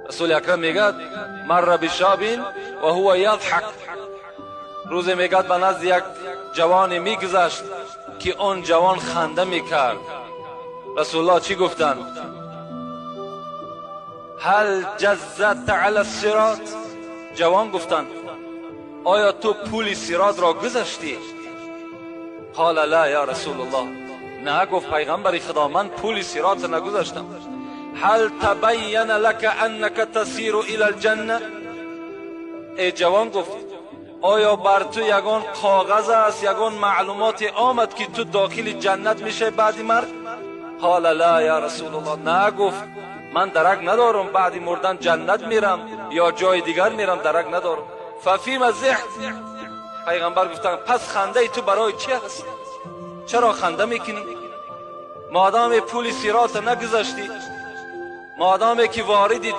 Расули Акрам мегӯяд: مر بشاب وهو يضحك. Рӯзе, мегӯяд, ба назди як ҷавоне мегузашт, ки он ҷавон ханда мекард. Расулуллоҳ чӣ гуфтанд? هل جزت على الصراط؟ Ҷавон, гуфтанд, оё ту пули сиротро гузаштӣ? قال لا يا رسول الله. Не, гуфт, пайғамбари Худо, ман пули сиротро нагузаштам. هل تبين لك أنك تسير إلى الجنة؟ Эй ҷавон, гуфт, оё бар ту ягон коғаз аст, ягон маълумоте омад, ки ту дохили ҷаннат мешавӣ баъди марг? قال لا يا رسول الله. Не, гуфт, ман дарак надорам, баъди мурдан ҷаннат мерам ё ҷои дигар мерам, дарак надорам. ففم ضحكت؟ Пайғамбар гуфтанд: пас хандаи ту барои чӣ аст? Чаро ханда мекунӣ, модоме пули сирота нагузаштӣ, модоме ки вориди